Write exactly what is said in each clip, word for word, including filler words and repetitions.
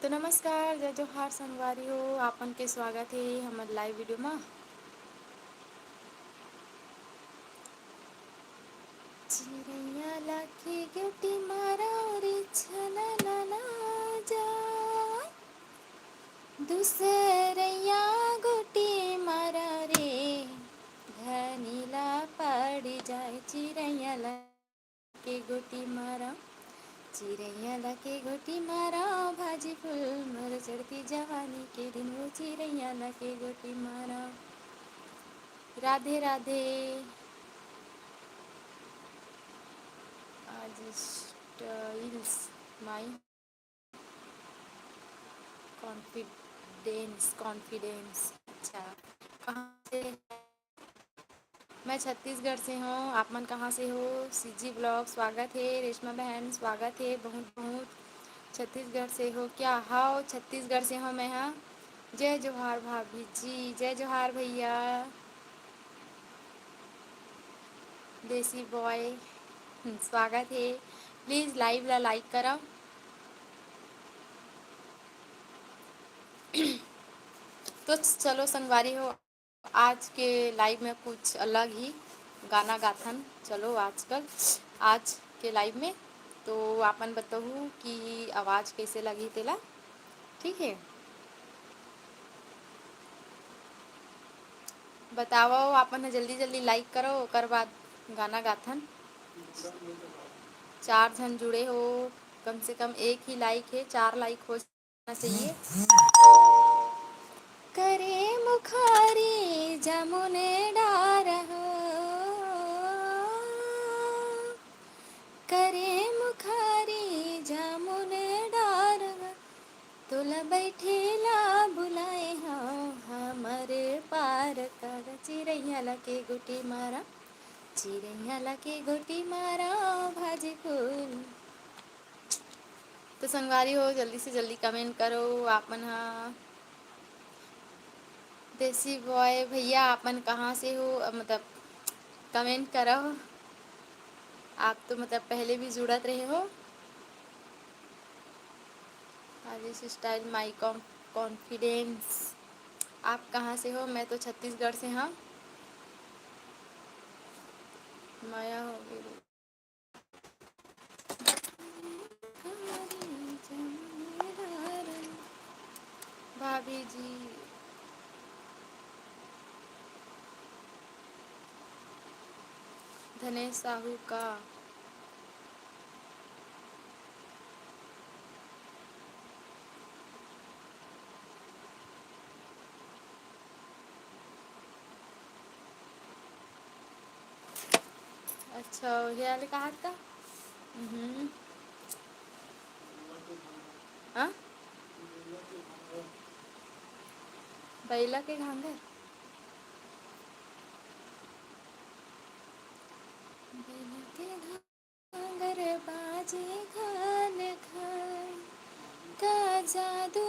तो नमस्कार, जय जोहार संगवारी हो, आपन के स्वागत हे हमर live video मा। चिरैया ला के गोटी मारा रे छना ना, ना जा। दूसरैया गोटी मारा रे, घनी ला पड़ जाए। चिरैया ला के गोटी मारा, चिरैया ला के गोटी मारा, भाजी फूल मोर चढ़ती जवानी के दिन, वो चिरैया ला के गोटी मारा। राधे राधे। आज styles my confidence, confidence। अच्छा, कहाँ से? मैं छत्तीसगढ़ से हूँ, आप मन कहाँ से हो? सीजी vlog स्वागत हे, रेशमा बहन स्वागत हे, बहुत बहुत। छत्तीसगढ़ से हो क्या? हाव, छत्तीसगढ़ से हूँ मैं, हाँ। जय जोहार भाभी जी, जय जोहार भैया। देसी बॉय, हम्म, स्वागत हे। Please live ला like करव। तो चलो संगवारी हो, आज के live में कुछ अलग ही गाना गाथन। चलो आजकल, आज के live में तो आपन बताहू कि आवाज़ कैसे लगी तेला। ठीक है, बतावव, आपन ह जल्दी जल्दी like करव, ओकर बाद गाना गाथन। चार झन जुड़े हो, कम से कम एक ही like है, चार like हो जाना चाहिए। करे मुखारी जामुन डार हो, करे मुखारी जामुन डार हो, तोला बैठे ला बुलाए हव हमर पार कर। चिरैया ला के गोटी मारा, चिरैया ला के गोटी मारा, भाजी फूल। तो संगवारी हो, जल्दी से जल्दी comment करो आप मन हा। देसी बॉय भैया, आप मन कहाँ से हो? अ, मतलब comment करो। आप तो मतलब पहले भी जुड़त रहे हो। आज इस style my con-, confidence। आप कहाँ से हो? मैं तो छत्तीसगढ़ से हाँ। माया हो गई। भाभी जी, धनेश साहू का। अच्छा, हे वाले कहा था? हम्म। हाँ? बैला के घांगर। बैला के घांगर बाजे घन घन, का जादू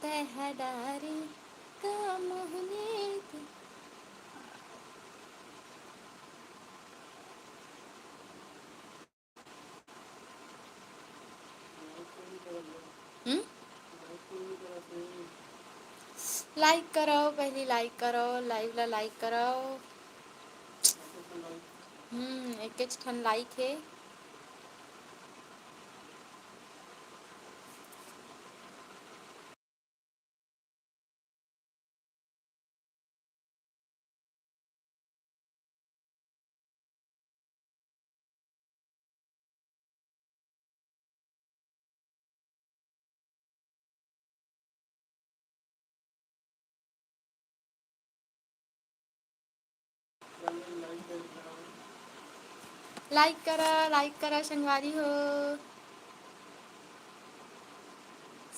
तैं हा डारे, का मोहनी ते। हम्म? Like करो, पहली like करो, live ला like करो। हम्म, एक एक ठन like है। Like करा, like करा संगवारी हो।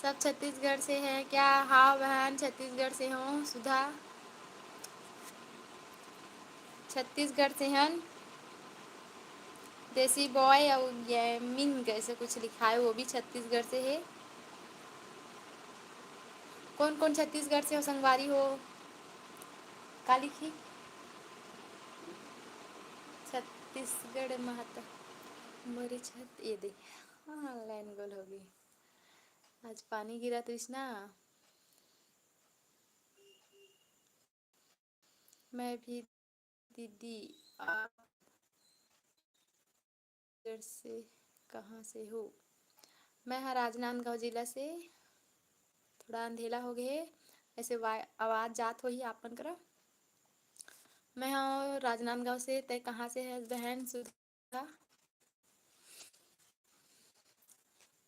सब छत्तीसगढ़ से है क्या? हाँ बहन, छत्तीसगढ़ से हूँ सुधा। छत्तीसगढ़ से हन। देसी बॉय अउ गेमिंग ऐसे कुछ लिखा है, वो भी छत्तीसगढ़ से है। कौन कौन छत्तीसगढ़ से हो संगवारी हो? का लिखी? छत्तीसगढ़ महत मोरे छत, ये दे। हाँ, लाइन गोल हो गई। आज पानी गिरत रिहिस ना। मैं भी दीदी, आप घर से, कहाँ से हो? मैं ह राजनांदगांव जिला से। थोड़ा अंधेला हो गए, ऐसे वा-, आवाज जात होही आप मन करा। मैं ह राजनांदगांव से, तय कहाँ से है बहन सुधा?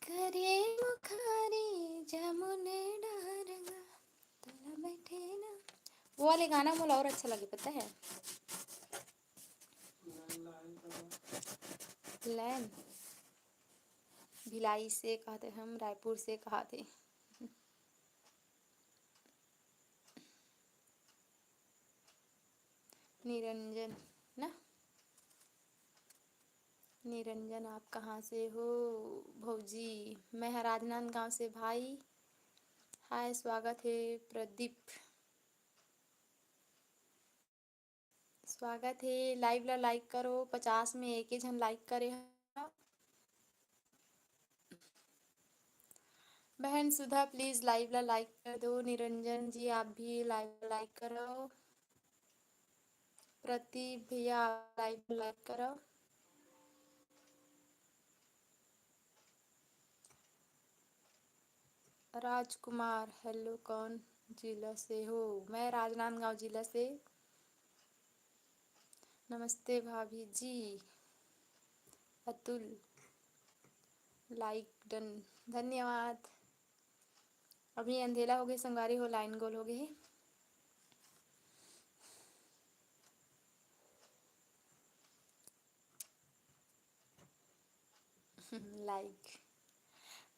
करे मुखारी जमुने डारंगा, तोला बैठे ना। वो वाले गाना मोला और अच्छा लगे, पता है? लैन। भिलाई से कहते हम, रायपुर से कहते। निरंजन ना? निरंजन, आप कहाँ से हो भौजी? मैं ह राजनांदगांव से भाई। हाय, स्वागत हे प्रदीप। स्वागत हे। Live ला like करो, पचास में एके झन like करे ह। बहन सुधा, please live ला like कर दो। निरंजन जी, आप भी live ला like करो। प्रदीप भैया, आप live ला like करो। राजकुमार, hello, कौन जिला से हो? मैं राजनांदगांव जिला से। नमस्ते भाभी जी। अतुल, like done, धन्यवाद। अभी अंधेला हो गए संगवारी हो, line गोल हो गए हे। Like,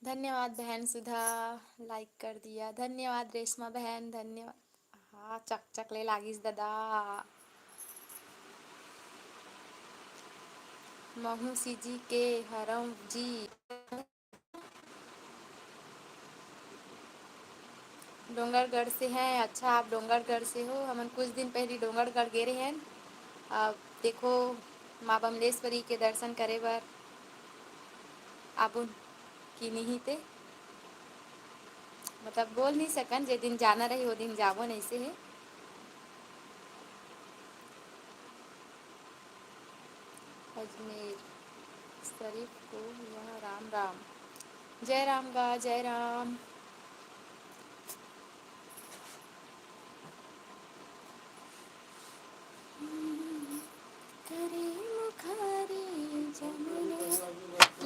धन्यवाद बहन सुधा, like कर दिया। धन्यवाद रेशमा बहन, धन्यवाद। हाँ, चक चक ले लागिस दादा। महू सीजी के हरव जी। डोंगरगढ़ से हैं। अच्छा, आप डोंगरगढ़ से हो। हमन कुछ दिन पहली डोंगरगढ़ गे रहेन। अब देखो, माँ बमलेश्वरी के दर्शन करे बर आबुन कि नहीं ते, मतलब, बोल नहीं सकन, जे दिन जाना रही, वो दिन जाबो, नहीं से है। अजमेर शरीफ को यहाँ राम राम। जय राम गा, जय राम। करे मुखारी जमुना।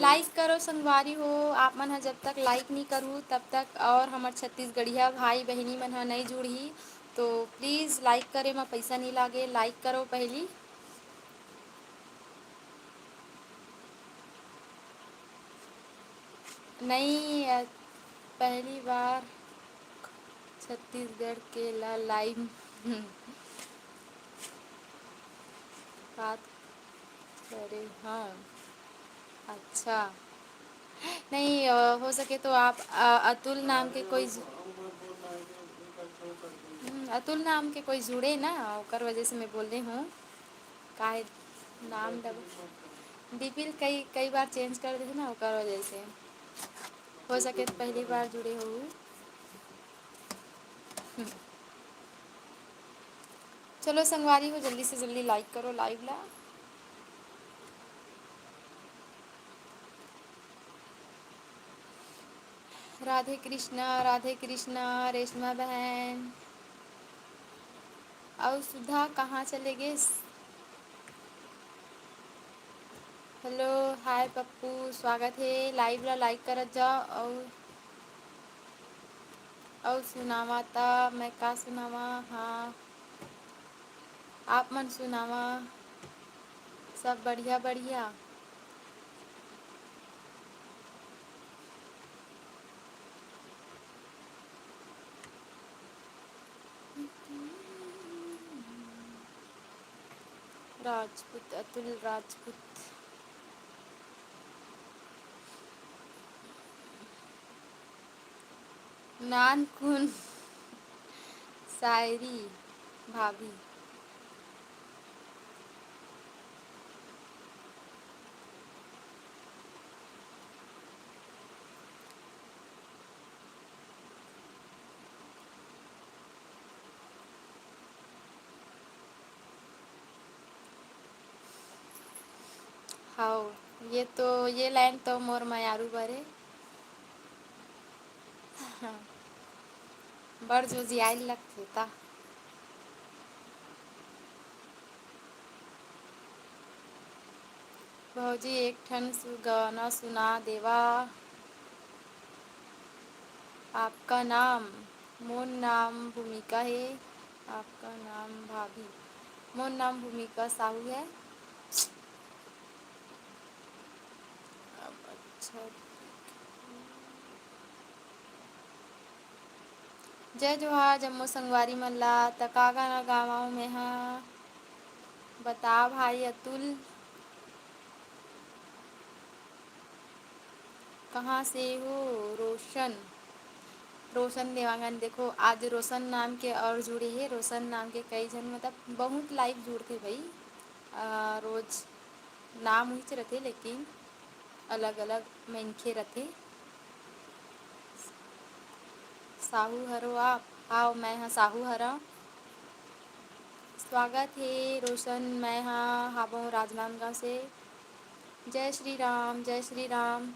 Like करो संगवारी हो, आप मन ह जब तक like नहीं करू तब तक और हमर छत्तीसगढ़िया भाई बहिनी मन ह नहीं जुड़ही, तो please like करे म पैसा नहीं लागे, like करो पहली। नहीं, अ, पहली बार छत्तीसगढ़ के ला live बात करे हूँ। अच्छा, नहीं, अ, हो सके तो आप, अ, अतुल नाम के कोई जु-, हम्म, अतुल नाम के कोई जुड़े ना, ओकर वजह से मैं बोल रही हूँ। काहे नाम डब-, डीपी कई, कई बार change कर देथे ना, ओकर वजह से। हो सके तो पहली बार जुड़े हो। हम्म। चलो संगवारी हो, जल्दी से जल्दी like करो live ला। राधे कृष्णा, राधे कृष्णा, रेशमा बहन। अउ सुधा कहाँ चले गेस? Hello, hi पप्पू, स्वागत हे। Live ला like करत जाओ। अउ, अउ सुनावा ता, मैं का सुनावा? हाँ, आप मन सुनावा, सब बढ़िया बढ़िया। राजपूत, अतुल राजपूत। नानकुन शायरी भाभी। हव, ये तो, ये line तो मोर मयारू बर हे। बड़ जोजियाइल लगथे ता। भौजी, एक ठन सु-, गाना सुना देवा। आपका नाम? मोर नाम भूमिका हे। आपका नाम भाभी? मोर नाम भूमिका साहू हे। अब अच्छा, जय जोहार जम्मो संगवारी मन ला। त का गाना गावंव मैं हा? बता भाई अतुल, कहाँ से हो? रोशन, रोशन देवांगन। देखो, आज रोशन नाम के और जुड़े हे। रोशन नाम के कई झन, मतलब, बहुत live जुड़थे भाई। अ, रोज नाम उहीच रथे, लेकिन अलग-अलग मनखे रथे। साहू हरो आप? हाव, मैं ह साहू हरंव। स्वागत हे रोशन, मैं ह हावंव राजनांदगांव से। जय श्री राम, जय श्री राम।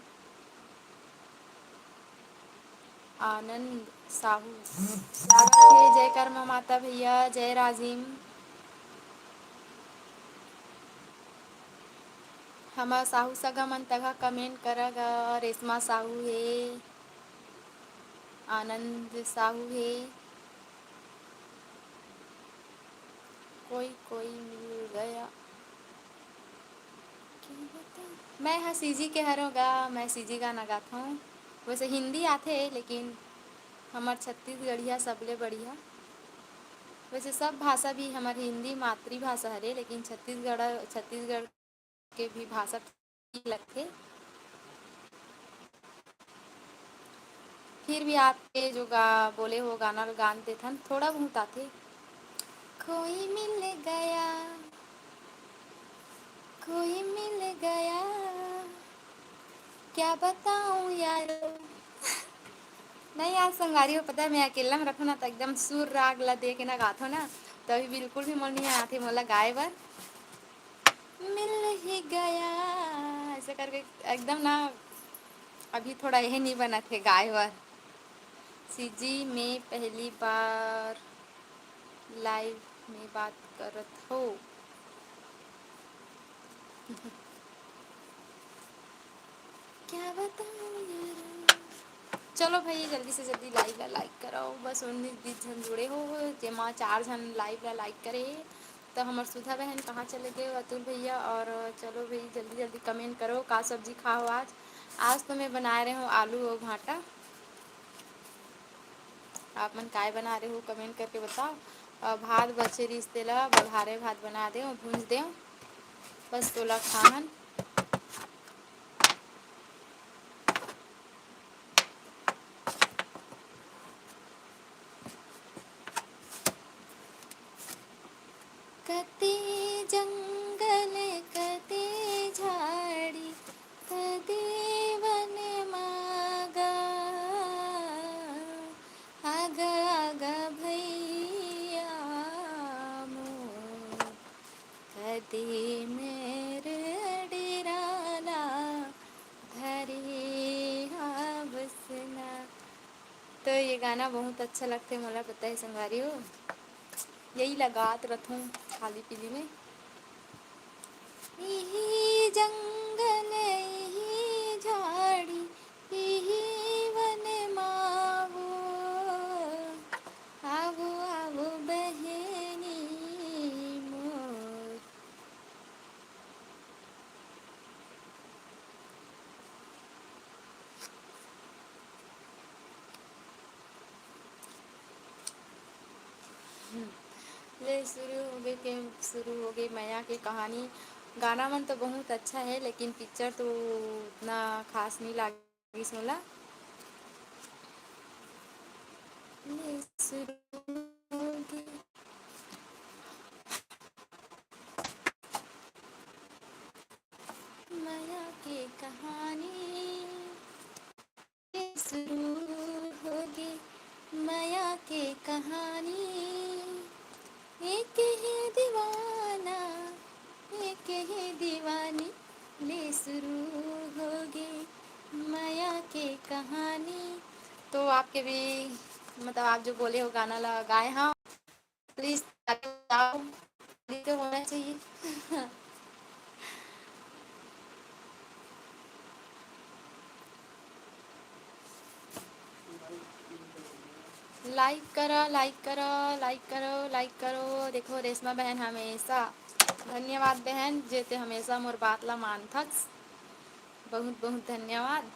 आनंद साहू, स्वागत हे। जय कर्मा माता भैया, जय राजिम। हमर साहू सगा मन तक ह comment करग, रेशमा साहू हे, आनंद साहू हे, कोई कोई मिल गया। मैं ह सीजी के हरों गा, मैं सीजी गाना गाथों। वैसे हिंदी आथे, लेकिन हमर छत्तीसगढ़िया सबले बढ़िया। वैसे सब भाषा भी हमर हिंदी मातृभाषा हरे, लेकिन छत्तीसगढ़, छत्तीसगढ़ के भी भाषा ठीक लगथे। फिर भी आपके जो गा-, बोले हो गाना ल गान देथन, थोड़ा बहुत आथे। कोई मिल गया, कोई मिल गया, क्या बताऊं यारो। नहीं यार संगवारी हो, पता है मैं अकेला में रखो ना, तो एकदम सुर राग ला दे के ना गाथो ना, तभी बिल्कुल भी मन नहीं आथे मोला गाए बर। मिल ही गया, ऐसे करके एकदम ना, अभी थोड़ा यही नहीं बनत हे गाए बर। सीजी, मैं पहली बार live में बात करत हो। क्या बताऊं यार। चलो भाई, जल्दी से जल्दी live ला like कराओ। बस उन्नीस बीस झन जुड़े हो, जेमा चार झन live ला like करे हे। तो हमर सुधा बहन कहाँ चले गए, अतुल भैया, और चलो भाई, जल्दी जल्दी comment करो, का सब्जी खाओ आज। आज तो मैं बनाए रहे हूँ आलू और भांटा। आप मन काय बना रहे हो, comment करके बताओ। और भात बचे रिहिस, तेला बघारे भात बना देव, भूंज देव, बस तोला खाहन। कते जंगल, कते झाड़ी, कते वन मागा, आगा, आगा भैया मोर, कते मेर डेरा ला धरे हावस ना। तो ये गाना बहुत अच्छा लगथे मोला, पता है संगवारी हो, यही लगात रथूं खाली पीली में। इही जंगल, इही झाड़ी, इही वन मावो, आवो, आवो बहिनी मोर। ले शुरू हो गई के, शुरू हो गई मया के कहानी। गाना मन तो बहुत अच्छा है, लेकिन पिक्चर तो उतना खास नहीं लागिस मोला। ले शुरू हो गई मया के कहानी। शुरू होगे मया के कहानी। एक हे दीवाना, एक हे दीवानी, ले शुरू होगे मया के कहानी। तो आपके भी, मतलब, आप जो बोले हो गाना ला गाए हँव, please ताली बजाओ, ताली तो होना चाहिए। Like करो, like करो, like करो, like करो। देखो रेशमा बहन हमेशा, धन्यवाद बहन, जे ते हमेशा मोर बात ला मानथस। बहुत बहुत धन्यवाद।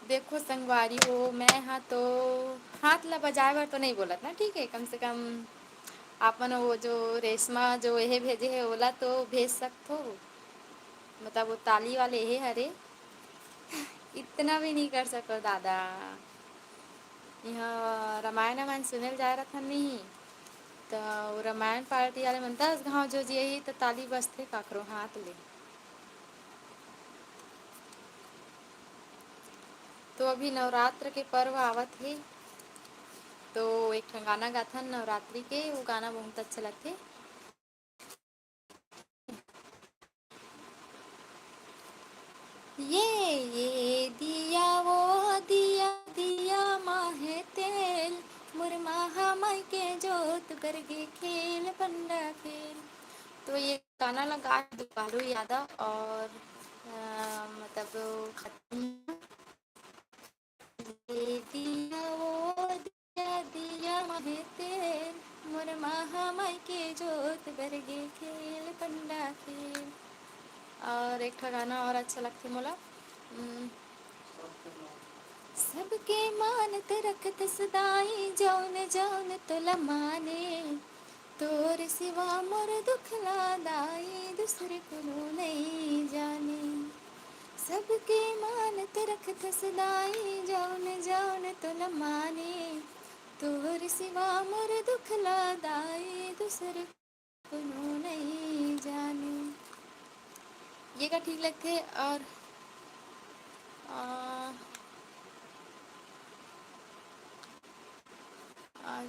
देखो संगवारी हो, मैं हा तो हाथ ला बजाए बर तो नहीं बोलत ना, ठीक है, कम से कम आप मन वो जो रेशमा जो एहे भेजे है, ओला तो भेज सकथो, मतलब वो ताली वाले एहे हरे। इतना भी नहीं कर सको दादा। यहाँ रामायण वामायण सुने ल जाए रथन नहीं, तो वो रामायण पार्टी वाले मन दस घाव जो जियही तो ताली बजथे काकरो हाथ ले। तो अभी नवरात्र के पर्व आवत हे, तो एक ठन गाना गाथन नवरात्रि के, वो गाना बहुत अच्छा लगथे। ये, ये दिया वो दिया, दिया माहे तेल, मोर महामाई के जोत बरगे खेल पंडा खेल। तो ये गाना ला गाए दुकालू यादव और, अ, मतलब खत्म। ये दिया वो दिया, दिया माहे तेल, मोर महामाई के जोत बरगे खेल पंडा खेल। और एक ठा गाना और अच्छा लगथे मोला, उम, सबके मानत रखत सदाई, जौन जौन तोला माने, तोर सिवा मोर दुख ला दाई, दूसर कोनो नइ जाने। सबके मानत रखत सदाई, जौन जौन तोला माने, तोर सिवा मोर दुख ला दाई, दूसर कोनो नइ जाने। ये का ठीक लगथे। और, आ, आ,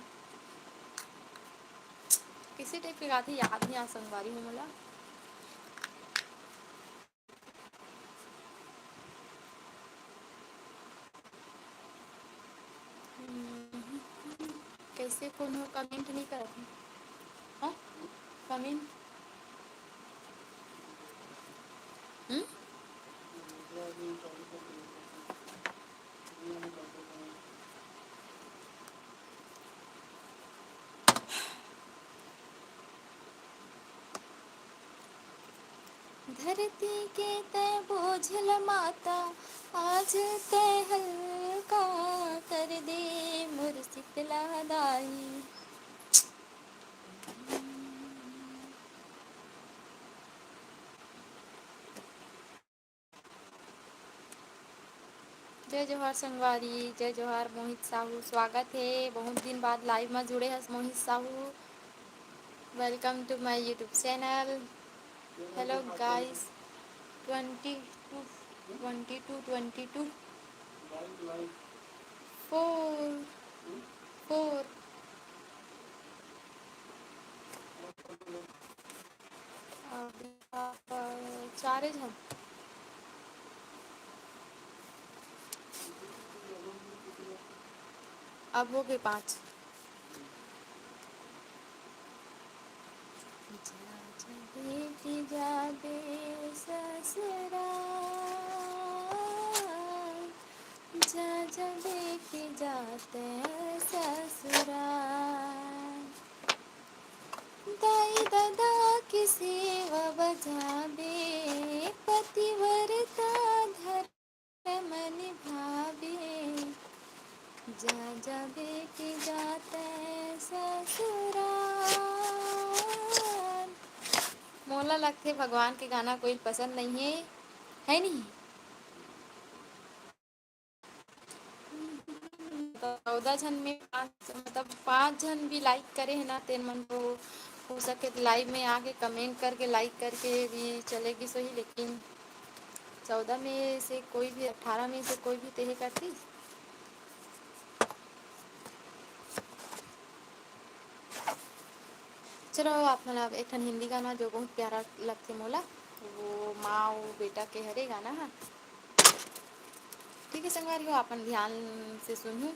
किसी टाइप के गाथे, याद नहीं आ संगवारी हो मोला। हम्म, कैसे कोनो comment नहीं करत हे? हाँ? Comment? हम्म? धरती के तै बोझ ल माता, आज तै हल्का कर दे मोर शीतला दाई। जय जोहार संगवारी, जय जोहार मोहित साहू, स्वागत हे। बहुत दिन बाद live में जुड़े हस मोहित Sahu. Welcome to my YouTube channel। Hello guys, twenty two, twenty two, twenty two, four, four। अभी आप, अ, चारे झन। अब हो गए पाँच। जा जा बेटी जा बे ससुराल, जा जा बेटी जा तै ससुराल। दाई ददा के सेवा बजाबे, पतिव्रता धर्म निभाबे। जा जा बेटी जा तै ससुराल। मोला लगथे भगवान के गाना कोई पसंद नहीं है, है नहीं? चौदह झन में पाँच, मतलब पाँच झन भी like करे है ना, तेन मन तो हो सके तो live में आके comment करके, like करके भी चले गिस होही, लेकिन चौदह में से कोई भी, अठारह में से कोई भी तेहे करती। चलो, आप मन ला एक ठन हिंदी गाना जो बहुत प्यारा लगथे मोला, वो माँ अउ बेटा के हरे गाना ह। ठीक है संगवारी हो, आप मन ध्यान से सुनहू।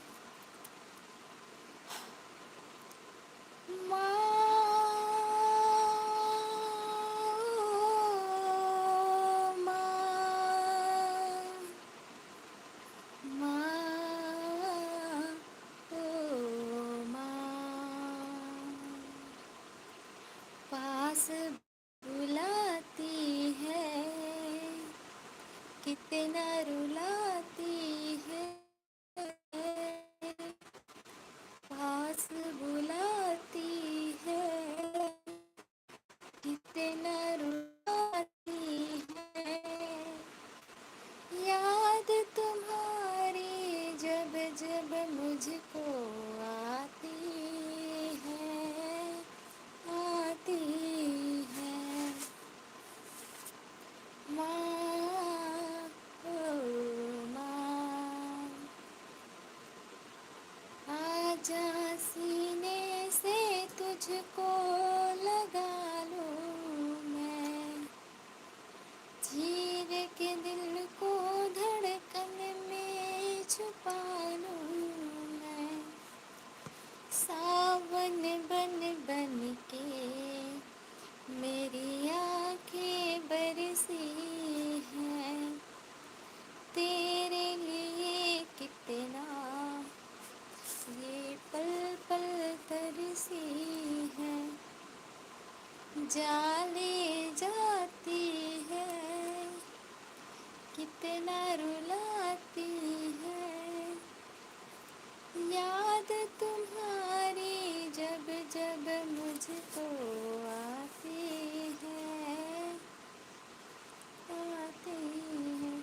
माँ, माँ, माँ, ओ माँ, पास बुलाती है, कितना रुलाती है, पास बुलाती है, कितना रुलाती है। याद तुम्हारी जब जब मुझको आती है, आती है। माँ, ओ माँ, आजा सीने से तुझको लगा लूँ मैं, चीर के दिल को धड़कन में छुपा लूँ मैं। सावन बन बन के मेरी आँखें बरसी हैं, तेरे लिए कितना ये पल पल तरसी है। जा ले जाती है, कितना रुलाती है। याद तुम्हारी जब जब मुझको आती है, आती है।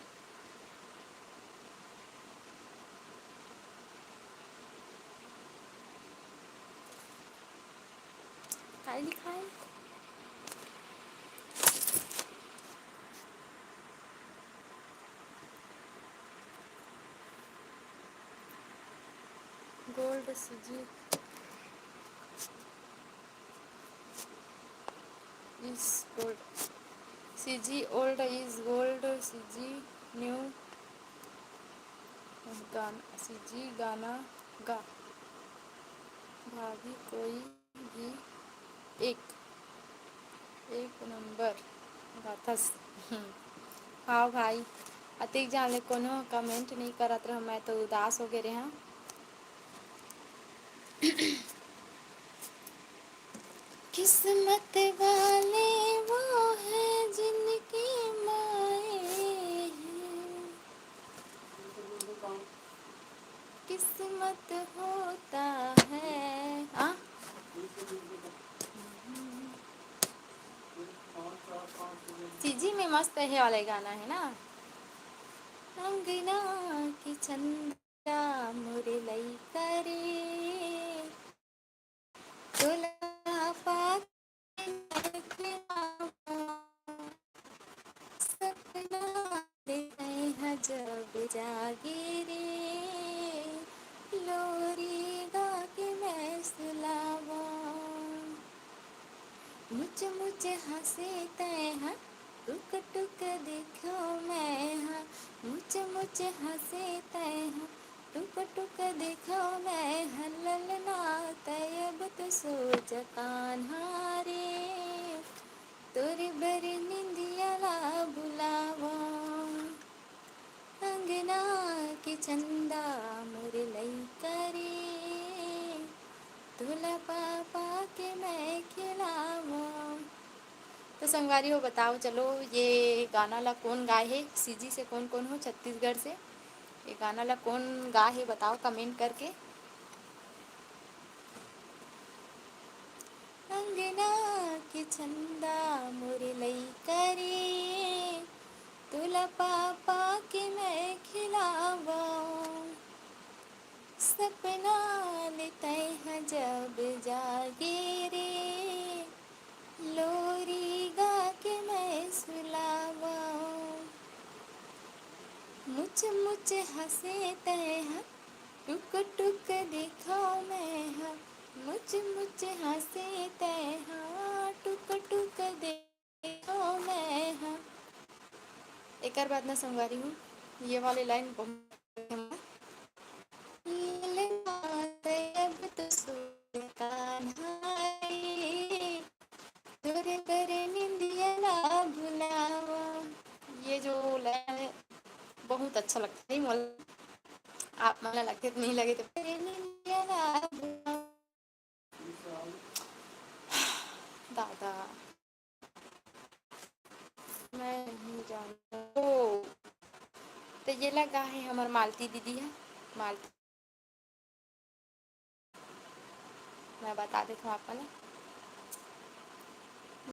काय लिखाय? Gold, C G is gold, C G old is gold, C G new गाना, C G गाना गा। भाभी कोई भी एक, एक नंबर गाथस। हाँ भाई, अतेक जान ले कोनो comment नहीं करत रह, मैं तो उदास हो गे रेहा। किस्मत वाले वो हैं जिनकी माए हैं, किस्मत होता है। हाँ? C G में मस्त हे वाला गाना है ना, अंगना के चंदा मोरे लइका रे, तोला पाके मैं खिलावा, सपना ले तैं ह जब जागे रे, लोरी गा के मैं सुलावा। मुच मुच हंसे तैं ह, टुक टुक देखो मैं ह, मुच मुच हंसे तैं ह, टुक टुक देखो मैं ह ललना, तै अब तो सो जा कान्हा रे, तोरे बर निंदिया ला बुलावा। अंगना के चंदा मोर लइका रे, तोला पा पा के मैं खिलावा। तो संगवारी हो, बताओ चलो, ये गाना ला कौन गाए हे, C G से कौन कौन हो छत्तीसगढ़ से, ये गाना ला कौन गाए हे बताओ comment करके। अंगना के चंदा मोर लइका रे, तोला पा पा के मैं खिलावा। सपना ले तैं ह जब जागे रे, लोरी गा के मैं सुलावा। मुच मुच हंसे तैं ह, टुक टुक देखो मैं ह, मुच मुच हंसे तैं ह। टुक टुक देखो मैं हा। एकर बाद ना संगवारी हो, ये वाली लाइन बहुत अब तो सुल्तान हाय, तोरे करे निंदिया ला भुलावा। ये जो लाइन है, बहुत अच्छा लगता है मोला। आप मन ला लगथे तो नहीं लगे तो, "करे निंदिया ला भुलावा।" दादा, मैं नहीं जानता। ओ, तो ये लगा है हमर मालती दीदी है, मालती। मैं बता देता हूँ आपको ना,